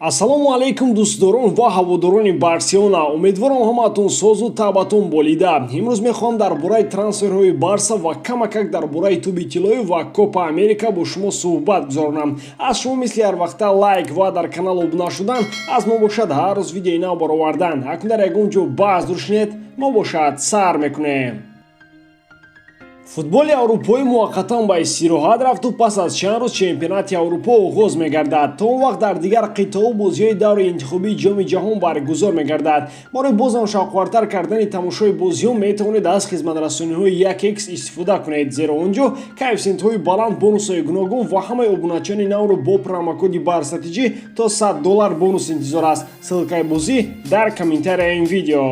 Ассалому алайкум, дӯстдорон ва ҳаводорони Барселона. Умедворам, ҳамаатон созу табатон болида. Имрӯз мехоҳам дар бораи трансферҳои Барса ва камакак дар бораи тӯби тиллоӣ ва Копа Америка бо шумо суҳбат гузаронам. Аз шумо, мисли ҳарвақта, лайк ва дар канал обуна шудан, аз мо бошад ҳар рӯз видеои нав баровардан. Акун дар ягон ҷо баҳс дуршинед, мо бошад сар мекунем. Футболи аврупоӣ муваққатан ба истироҳат рафту пас аз чанд рӯз чемпионати Аврупо оғоз мегардад. То он вақт дар дигар қитъаҳо бозиҳои даври интихобии Ҷоми Ҷаҳон баргузор мегардад. Барои бозам шавқовартар кардани тамошои бозиҳо метавонед аз хизматрасониҳои 1x истифода кунед, зеро он ҷо коэффисиентҳои баланд, бонусҳои гуногун ва ҳамаи обуначиёни навро бо промокоди БАРСАТИҷӣ то 100 доллар бонус интизор аст. Ссылкаи бозӣ дар комментарияи ин видео.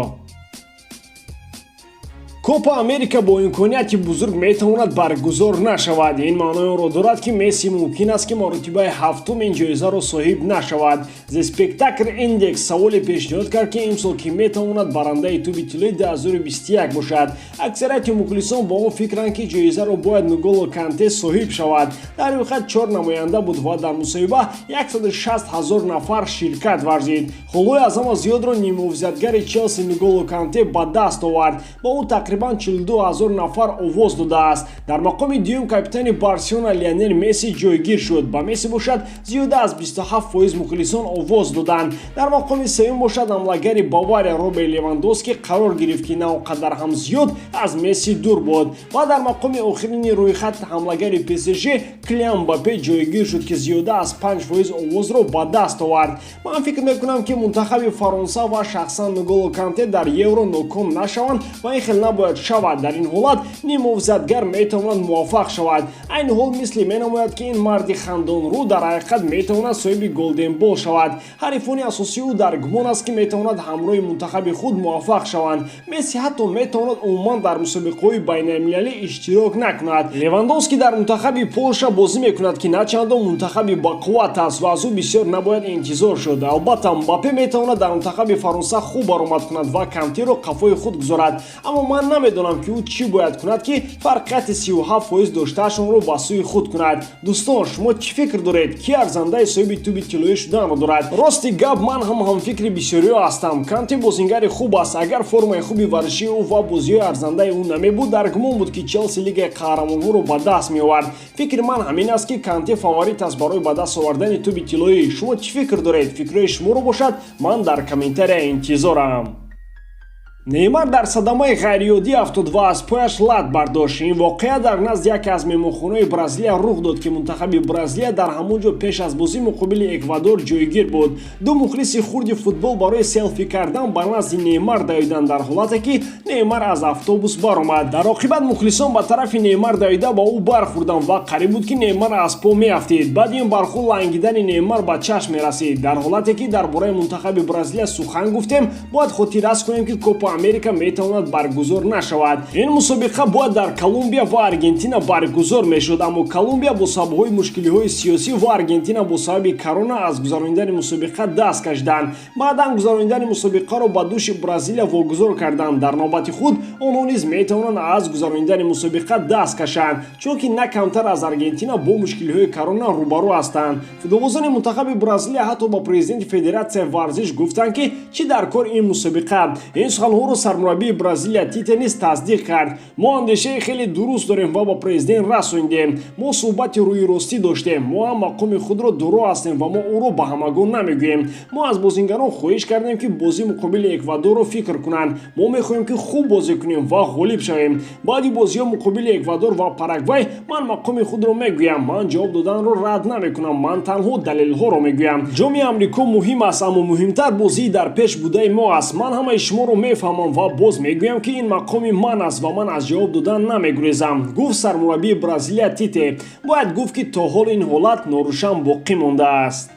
Копа Америка бо имконияти бузург метавонад баргузор нашавад. Ин маънои онро дорад, ки Месси мумкин аст, ки маротибаи ҳафтум ин ҷоизаро соҳиб нашавад. The Spectator Index саволе пешниҳод кард, ки имсол кӣ метавонад барандаи тӯби тиллои 2021 бошад. Аксарияти мухлисон ба он фикранд, ки ҷоизаро бояд Нголо Канте соҳиб шавад. Дар рӯйхат чор намоянда буд ва дар мусоҳиба 160 ҳазор нафар ширкат варзид. Холҳои аз ҳама зиёдро ниммуҳофизатгари Челси Нголо Канте ба даст овард. Ба ӯ тақрибан 42 ҳазор нафар овоз додааст. Дар мақоми дуюм капитани Барселона Лионел Месси ҷойгир шуд. Ба Месси бошад зиёда аз 27% мухлисон овоз доданд. Дар мақоми сеюм бошад ҳамлагари Бавария Роберт Левандовски қарор гирифт, ки на он қадар ҳам зиёд аз Месси дур буд. Ва дар мақоми охирини рӯйхат ҳамлагари ПСЖ Килиан Мбаппе ҷойгир шуд, ки зиёда аз 5% овозро ба даст овард. Ман фикр мекунам, ки мунтахаби Фаронса ва шахсан Нголо Канте дар Евро ноком нашаванд ва ин хел набояд шавад. Дар ин ҳолат ниммуҳофизатгар метавонад муваффақ шавад. Айни ҳол мисли менамояд, ки ин марди хандонрӯ дар ҳақиқат метавонад соҳиби Голден Бол шавад. Ҳарифони асосии ӯ дар гумон аст, ки метавонад ҳамроҳи мунтахаби худ муваффақ шаванд. Месси ҳатто метавонад умуман дар мусобиқаҳои байналмилалӣ иштирок накунад. Левандовский дар мунтахаби Полша бозӣ мекунад, ки на чандон мунтахаби бақувват аст ва аз ӯ бисёр набояд интизор шуд. Албатта, Мбаппе метавонад дар мунтахаби Фаронса хуб баромад кунад ва Кантеро қафои худ гузорад, аммо ман намедонам, ки ӯ чӣ бояд кунад, ки фарқияти 37% доштаашонро ба сӯи худ кунад. Дӯстон, шумо чӣ фикр доред? Кӣ арзандаи соҳиби тӯби тиллоӣ шуданро дорад? Рости гап, ман ҳам ҳамфикри бисёриҳо ҳастам. Канте бозингари хуб аст. Агар формаи хуби варзишии ӯ ва бозиҳои арзандаи ӯ намебуд, дар гумон буд, ки Челси Лигаи Қаҳрамонҳоро ба даст меовард. Фикри ман ҳамин аст, ки Канте фаворит аст барои ба даст овардани тӯби тиллоӣ. Шумо чӣ фикр доред? Фикрҳои шуморо бошад ман дар комментария интизорам. Неймар дар садамаи ғайриоддӣ афтод ва аз пояш лат бардошт. Ин воқеа дар назди яке аз меҳмонхонаҳои Бразилия рух дод, ки мунтахаби Бразилия дар ҳамон ҷо пеш аз бозӣ муқобили Эквадор ҷойгир буд. Ду мухлиси хурди футбол барои селфи кардан ба назди Неймар давиданд, дар ҳолате ки Неймар аз автобус баромад. Дар оқибат мухлисон ба тарафи Неймар давида, ба ӯ бархӯрданд ва қариб буд, ки Неймар аз по меафтид. Баъди ин бархӯрд лангидани Неймар ба чашм мерасид. Дар ҳолате ки дар бораи мунтахаби Бразилия сухан гуфтем, бояд хотиррас кунем, ки Копа Америка метавонад баргузор нашавад. Ин мусобиқа бояд дар Колумбия ва Аргентина баргузор мешуд, аммо Колумбия бо сабабҳои мушкилиҳои сиёсӣ ва Аргентина бо сабаби корона аз гузаронидани мусобиқа даст кашиданд. Баъдан гузаронидани мусобиқаро ба дӯши Бразилия вогузор карданд. Дар навбати худ онҳо низ метавонанд аз гузаронидани мусобиқа даст кашанд, чунки на камтар аз Аргентина бо мушкилиҳои корона рӯбарӯ ҳастанд. Футболбозони мунтахаби Бразилия ҳатто ба президенти федератсияи варзиш гуфтанд, ки чӣ дар кор ин мусобиқа. Ин суханҳоро сармураббии Бразилия Тите низ тасдиқ кард. Мо андешаи хеле дуруст дорем ва ба президент расондем. Мо суҳбати рӯйростӣ доштем. Мо ҳам мақоми худро доро ҳастем ва мо ӯро ба ҳамагон намегӯем. Мо аз бозингарон хоҳиш кардем, ки бозӣ муқобили Эквадорро фикр кунанд. Мо мехоҳем, ки хуб бозӣ кунем ва ғолиб шавем. Баъди бозиҳо муқобили Эквадор ва Парагвай ман мақоми худро мегӯям. Ман ҷавоб доданро рад намекунам, ман танҳо далелҳоро мегӯям. Ҷоми Амрико муҳим аст, аммо муҳимтар бозии дар пеш будаи мо аст. Ман ҳамаи шуморо мефаҳмам ва боз мегӯям, ки ин мақоми ман аст ва ман аз ҷавоб додан намегурезам, гуфт сармураббии Бразилия Тите. Бояд гуфт, ки то ҳол ин ҳолат норӯшан боқӣ мондааст.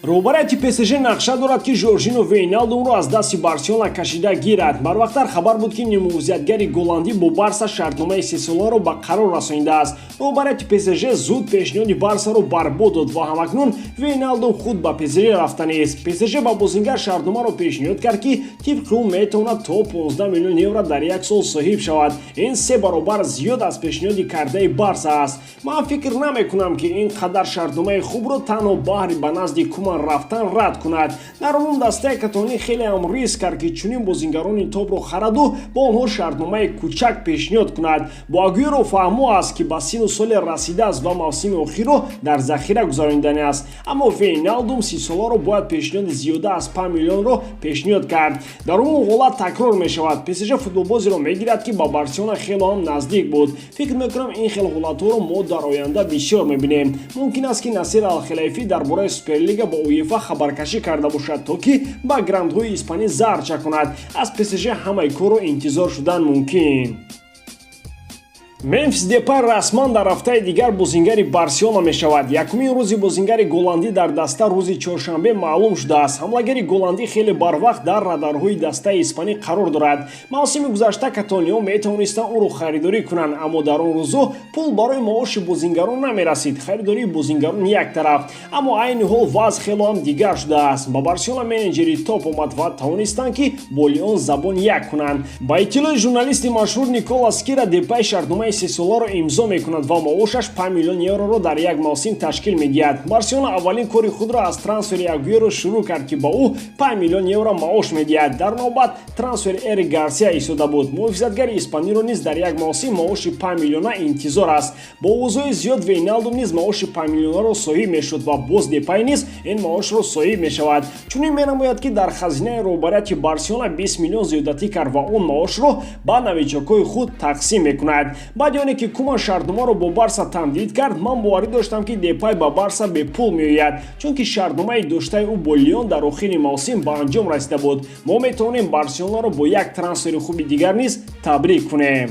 Роҳбарияти ПСЖ нақша дорад, ки Жоржино Вейналдумро аз дасти Барселона кашида гирад. Барвақттар хабар буд, ки ниммуҳофизатгари голландӣ бо Барса шартномаи сесоларо ба қарор расонидааст. Роҳбарияти ПСЖ зуд пешниҳоди Барсаро барбод дод ва ҳамакнун Вейналдум худ ба ПСЖ рафтанист. ПСЖ ба бозингар шартномаро пешниҳод кард, ки тибқи ӯ метавонад то 15 миллион евро дар як сол соҳиб шавад. Ин се баробар зиёд аз пешниҳоди кардаи Барса аст. Ман фикр намекунам, ки ин қадар шартномаи хубро танҳо баҳри ба назди Куман Куман рафтан рад кунад. Дар умум дастаи каталонӣ хеле ҳам риск кард, ки чунин бозингарони топро хараду бо онҳо шартномаи кӯчак пешниҳод кунад. Бо Агуэро фаҳмо аст, ки ба сину соли расидааст ва мавсими охирро дар захира гузаронидани аст, аммо Вейналдум 30-соларо бояд пешниҳоди зиёда аз 5 миллионро пешниҳод кард. Дар умум ҳолат такрор мешавад. ПСЖ футболбозеро мегирад, ки ба Барселона хело ҳам наздик буд. Фикр мекунам, ин хел ҳолатҳоро мо дар оянда бисёр мебинем. Мумкин аст, ки Насир Алхелайфӣ дар бораи Суперлига ба УЕФА хабаркашӣ карда бошад, то ки ба грандҳои испанӣ зарр чаконад. Аз ПСЖ ҳамаи корро интизор шудан мумкин. Мемфис Депай расман дар ҳафтаи дигар бозингари Барселона мешавад. Якумин рӯзи бозингари голландӣ дар даста рӯзи чоршанбе маълум шудааст. Ҳамлагари голландӣ хеле барвақт дар радарҳои дастаи испанӣ қарор дорад. Мавсими гузашта каталониҳо метавонистанд ӯро харидорӣ кунанд, аммо дар он рӯзо пул барои маоши бозингарон намерасид. Харидории бозингарон як тараф, аммо айни ҳол вазъ хело ҳам дигар шудааст. Ба Барселона менеҷери топ омад ва тавонистанд, ки бо Леон забон як кунанд. Ба иттилои журналисти машҳур Никола Скира, Депай шартномаи сесоларо имзо мекунад ва маошаш 5 миллион евроро дар як мавсим ташкил медиҳад. Барселона аввалин кори худро аз трансфери Агуэро шурӯъ кард, ки ба ӯ 5 миллион евро маош медиҳад. Дар навбат трансфери Эрик Гарсия истода буд. Муҳофизатгари испаниро низ дар як мавсим маоши 5 миллиона интизор аст. Бо овозҳои зиёд Вейналдум низ маоши 5 миллионаро соҳиб мешуд ва боз Депай низ ин маошро соҳиб мешавад. Чунин менамояд, ки дар хазинаи роҳбарияти Барселона 20 миллион зиёдатӣ кард ва он маошро ба новичокҳои худ тақсим мекунад. Баъди оне ки Куман шартномаро бо Барса тамдид кард, ман боварӣ доштам, ки Депай ба Барса бепул меояд, чунки шартномаи доштаи ӯ бо Леон дар охири мавсим ба анҷом расида буд. Мо метавонем Барселонаро бо як трансфери хуби дигар низ табрик кунем.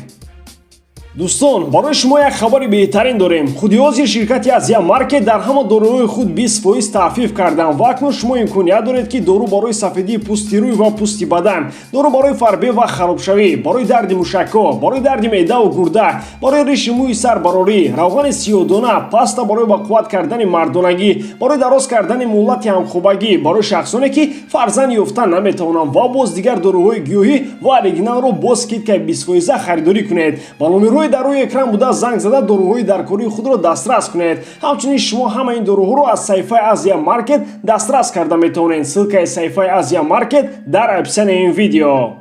Дӯстон, барои шумо як хабари беҳтарин дорем. Худи ҳозир ширкати Азия Маркет дар ҳама доруҳои худ 20% таҳфиф карданд ва акнун шумо имконият доред, ки дору барои сафедии пӯсти рӯй ва пӯсти бадан, дору барои фарбе ва харобшавӣ, барои дарди мушакҳо, барои дарди меъдаву гурда, барои риши мӯи сар барорӣ, равғани сиёдона, паста барои ба қувват кардани мардонагӣ, барои дароз кардани муҳлати ҳамхобагӣ, барои шахсоне, ки фарзанд ёфта наметавонанд, ва боз дигар доруҳои гиёҳӣ ва оригиналро бо скидкаи 20-фоиза харидорӣ кунед. Ба номерҳои дар рӯи экран буда занг зада, доруҳои даркории худро дастрас кунед. Ҳамчунин шумо ҳама ин доруҳоро аз саҳифаи Азия Маркет дастрас карда метавонед. Ссылкаи саҳифаи Азия Маркет дар описанияи ин видео.